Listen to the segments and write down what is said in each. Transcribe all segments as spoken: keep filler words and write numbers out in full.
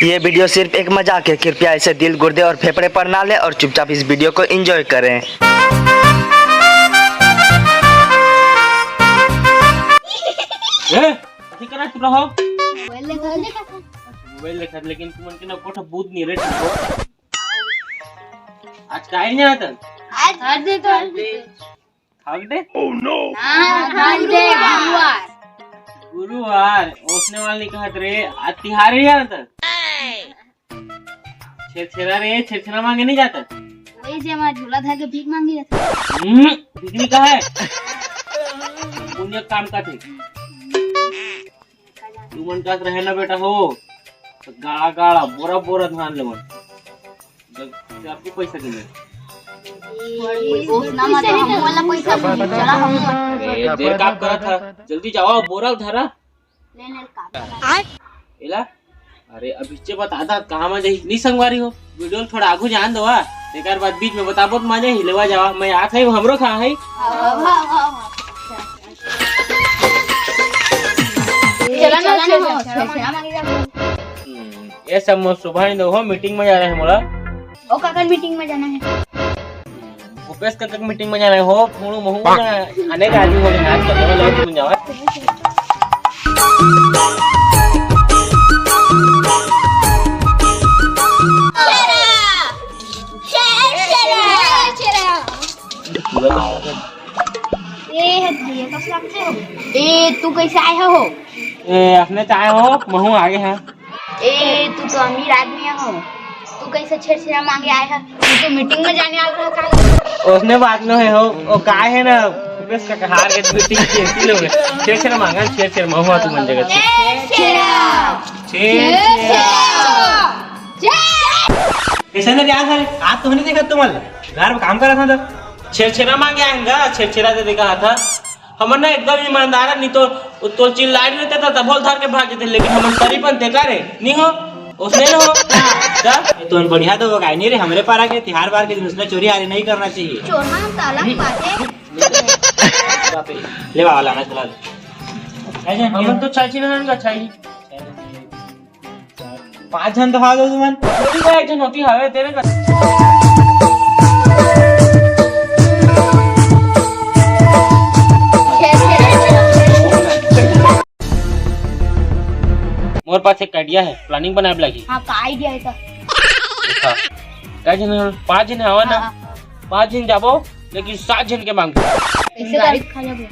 ये वीडियो सिर्फ एक मजाक है, कृपया इसे दिल, गुर्दे और फेफड़े पर ना लें और चुपचाप इस वीडियो को एंजॉय करें। ए, कथी करत रहो? मोबाइल देखत। मोबाइल देखत, लेकिन तुमन के ना कोठा बूत नहीं रे, ठीक हो? आज काहे नहीं आता? आज हर दे तो हर दे। थर्सडे? हाँ, थर्सडे, गुरुवार। गुरुवार, ओसने वाली कहत रे, आज तिहार ही आता। छेरछेरा रे, छेरछेरा मांगे नहीं जाता। वही जे हमारा झोला धर के भीख मांगे जाता। हम्म, भीख नहीं कहा है। पुण्य काम का थे। तुमन कस रहे ना बेटा हो, तो गाड़ा गाड़ा, बोरा बोरा धान लेवन। जब, जब आपके पैसा के नहीं। दोस्त ना मत, हम वाला पैसा भी चला हम। अरे, देर का करत था, जल्दी जाओ, बोरा उठारा। ले, ले, का? एला, अरे, अभी से बता दा, कहाँ में जाही? नहीं संगवारी हो, वीडियो थोड़ा आगू जान दो, तेकर बाद बीच में बताबो, तो मजा ही लेवा जावा, मैं आत है, हमरो कहाँ है? चला ना, चला ना, चला ना। हम्म, ये सब मोर सुबह ही दो हो, मीटिंग में जा रहे हैं मोला। ओ काकर मीटिंग में जाना है? भूपेश काकर मीटिंग में जाना है हो, फूणू महू ना आने का आदमी हो गया, आज कल लोग तुम जावा। ए, हट गया, कस लगते हो? ए, तू कैसे आए हो? ए, अपने चाहे हो, महू आगे हैं। ए, तू तो अमीर आदमी हो, तू कैसे छेरछेरा मांगे आए है? तू तो मीटिंग में जाने आ रहा था। उसने बात न है हो, वो काय है ना, भूपेश काका हार के मीटिंग के इसी लोग छेरछेरा मांगा, छेरछेरा महू तू मन जगह छेरछेरा। छेरछेरा। कैसे ना क्या सर, आज तो नहीं देखा तुम्हारे घर में काम कर रहा था तो। छेरछेरा मांगे आएंगा, छेरछेरा दे देखा था। हमन ना एकदम ईमानदार है, नहीं तो वो तो चिल्लाए नहीं रहता था, तभोल धर के भाग जाते, लेकिन हमन सरीपन ते का रे, नहीं हो, उसने न हो। का? ये तो बढ़िया तो होगा, नहीं रे, हमरे पारा के तिहार बार के दिन उसने चोरी हारी नहीं करना चाहिए। चोर हम ताला पाते। ले बाबा, लाना चला ले। ऐसे हमन तो चाची ना का चाही। पाँच झन तो हावे तुमन। एक झन होती हावे तेरे का। मोर पास एक आइडिया है, प्लानिंग बनाए लगी। हाँ, का आइडिया है तो? देखा, का झन, पाँच झन हवा ना, हाँ। पाँच झन जाबो, लेकिन सात झन के मांगबो। कैसे गाड़ी खा जाबो?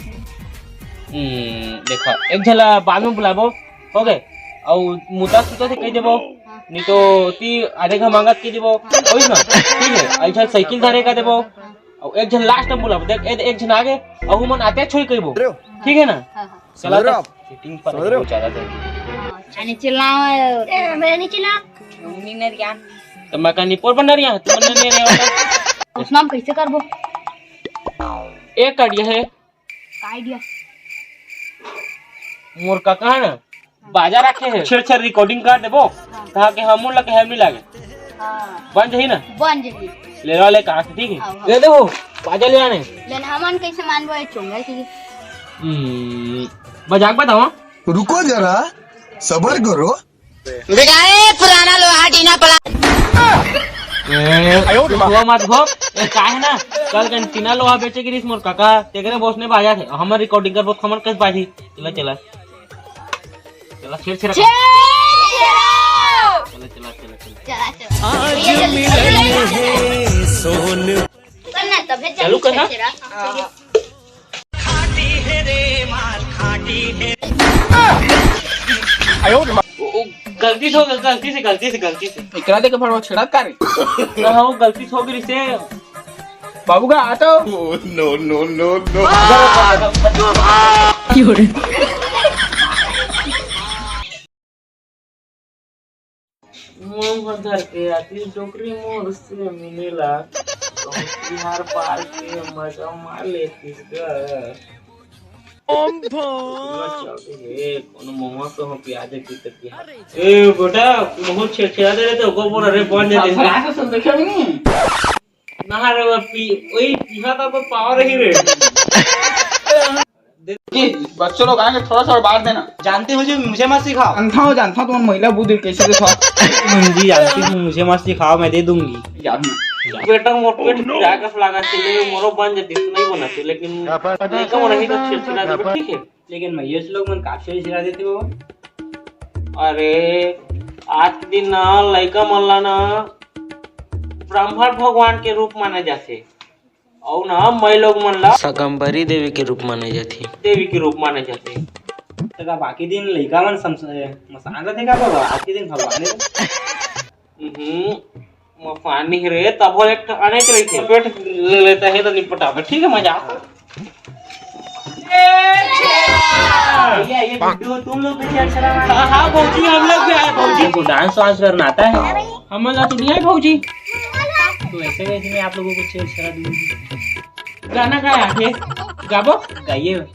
हम्म, देखा, एक झन ला बाद में बुलाबो, हो गए। अउ मुता सुता से कह देबो, हाँ। नहीं तो ती आधे घा मांगत कह देबो, हाँ। वही ना, ठीक है। अच्छा, साइकिल धरे कह देबो, हाँ। अउ एक झन लास्ट में बुलाबो, देख, ए-, एक झन आगे, अउ मन आते छोई कहबो, अरे। ठीक है ना? हाँ, हाँ। चला समझ रहे हो तो आप? सेटिंग पर समझ रहे हो? ज्यादा देर। हाँ, अच्छा, नहीं चिल्लाओ। ए, मैं नहीं चिल्ला। उन्हीं ने ज्ञान। तो मैं कहीं पोर बन रही हूँ, तुमने नहीं रहे हो। उस नाम कैसे करबो? एक आइडिया है। का आइडिया? मोर काका है ना, बाजा रखे है, छेर छेर रिकॉर्डिंग कर देबो, हाँ। ताकि हमन ला कहे नहीं लागे। हाँ। बन जाही ना? बन जाही। ले ला ले कहाँ से, ठीक है? हाँ, हाँ। ले देखो, बाजा ले आने। लेकिन हमन कैसे मानबो ये चोंगा की? हम्म, मजाक बताओ। रुको जरा, सबर करो। बेटा, ए, पुराना लोहा टीना पड़ा। ए, तू हुआ मत हो। ए, काहे ना? कल कन टीना लोहा बेचे गिरिस मोर काका, तेकरे बॉस ने बाजा थे। हमर रिकॉर्डिंग कर बहुत हमर कस बाजी। चला, चला। चला, छेर, छेर। छेर! चला, चला, चला, चला। चला, चला। आज मिलन है सोन। करना तब है चालू करना? छेरा। हाँ। ओ, ओ, गलती से हो गया, गलती से, गलती से, गलती से। इकरा देके भड़वा छेड़ा का रे? हाँ, वो गलती से हो गई से। बाबू का आता हो? Oh, no, no, no, no। मोर घर के आतिस डोकरी मोर से मिलेला, तो तिहार बार के मजा मार लेतिस गा। ओम भो। ए, कोनो महुआ के हो पिया दे की तो तिहार। ए, बेटा, बहुत छेड़छेड़ा दे रहे थे, ओकर बोला रे, बन जाते हैं। ना रे, वो पी-, वही पीहा था, वो पावर ही रे। कि बच्चों लोग आएंगे, थोड़ा सा और बांट देना। जानते हो जो मुझे मत सिखाओ। जानता हूँ, जानता हूँ, तुम महिला बुद्धि कैसे दिखाओ। जी जानती हूँ, मुझे मत सिखाओ, मैं दे दूंगी। जानना। बेटा मोर पेट जाए कस लागत हे, ले मोरो बन जतिस, नहीं बनत हे, लेकिन लइका मन ही तो छिड़छिड़ा देबे, ठीक है। लेकिन महेश लोग मन काफी छिड़ा देते हो। अरे, आज के दिन ना लइका मन ला ना ब्राह्मण भगवान के रूप माने जाथे, अउ ना मई लोग मन ला शाकंभरी देवी के रूप माने जाथे। देवी के रूप माने जाथे। त का बाकी दिन लइका मन सम-, मसान रथे का बाबा? आज के दिन भगवान हे। हम्म, मसान नहीं रे, तभो एक ठन अनेक रहिथे। पेट ले लेता है तो निपटावे, ठीक है, मजा आता। भैया, ये गुड्डू, तुम लोग भी छेरछेरा मारो। हाँ, हाँ, भौजी, हम लोग भी आए, भौजी। को डांस वांस करना आता है? हमन ला तो नहीं आए, भौजी। तो ऐसे कैसे मैं आप लोगों को छेरछेरा दूंगी? गाना गाए आके गाबो। गाइए।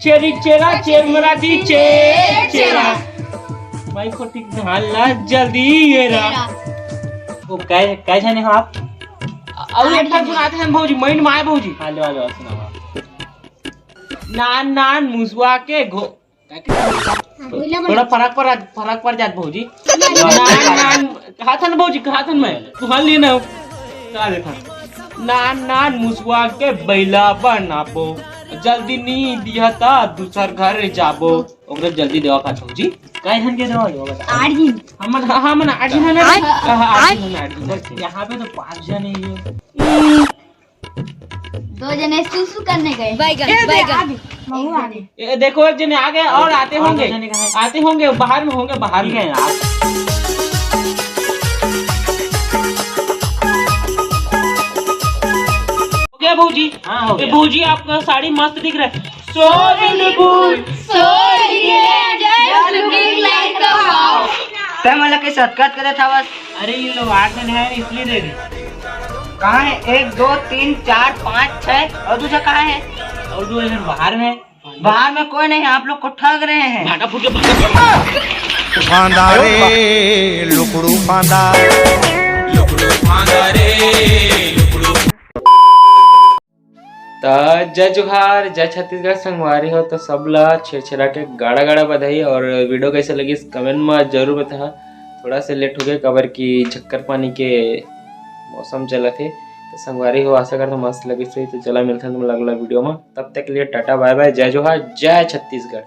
छेरी छेरा, छेर मराठी, छेर छेरा। भाई को ठीक धान ला जल्दी ये रहा। वो कै, कै जने हो आप? अउ एक ठन सुनाते हैं भौजी, मइन माय भौजी। हाँ, लो, लो, सुनाओ। नान नान मुसवा के घो-, थोड़ा फरक पर, फरक पर जात भौजी। नान नान, कहा था ना भौजी, कहा था ना मैं, तू हल लेना हो। का देखा? नान नान मुसवा के बैला बनाबो, जल्दी नी दिहा ता दूसर घर जाबो। ओकरे जल्दी देवा का भौजी। कै झन के देवा, देवा बता। आठ झन। हमन, हाँ, हमन आठ झन है ना? आठ? हाँ, हाँ, आठ झन, आठ झन। बस यहाँ पे तो पाँच झन ही है। दो जने सुसु करने गए। बैगन, ए, दे, बैगन। आगे, महू आगे। ए, देखो, एक जने आ गए और आते और होंगे। दो जने कहाँ हैं? आते होंगे, बाहर में होंगे, बाहर में। ठीक है यार। हो गया भौजी? हाँ, हो ए, गया। भौजी, आपका साड़ी मस्त दिख रहा है। So beautiful, so elegant, just looking like a wow। तै मोला कइसे हतकत करे था बस? अरे, ये लोग आठ जन है, इसलिए दे दे। कहाँ है? एक, दो, तीन, चार, पाँच, छह, और दूसरा कहाँ है? और दो जन बाहर में। बाहर में कोई नहीं है, आप लोग को ठग रहे हैं। भाटा फूट के भाटा फूट। फांदा रे, लुकड़ू फांदा। लुकड़ू फांदा रे, लुकड़ू। त जय जोहार, जय छत्तीसगढ़ संगवारी हो। तो सब ला छेरछेरा के गाड़ा गाड़ा बधाई। और वीडियो कैसे लगिस, कमेंट में जरूर बताहा। थोड़ा से लेट हो गया, काबर कि झक्कर पानी के मौसम चलत हे, तो संगवारी हो, आशा करता मस्त लगिस होही। तो चला, मिलथन तुम अगला वीडियो में, तब तक के लिए टाटा बाय बाय, जय जोहार, जय छत्तीसगढ़।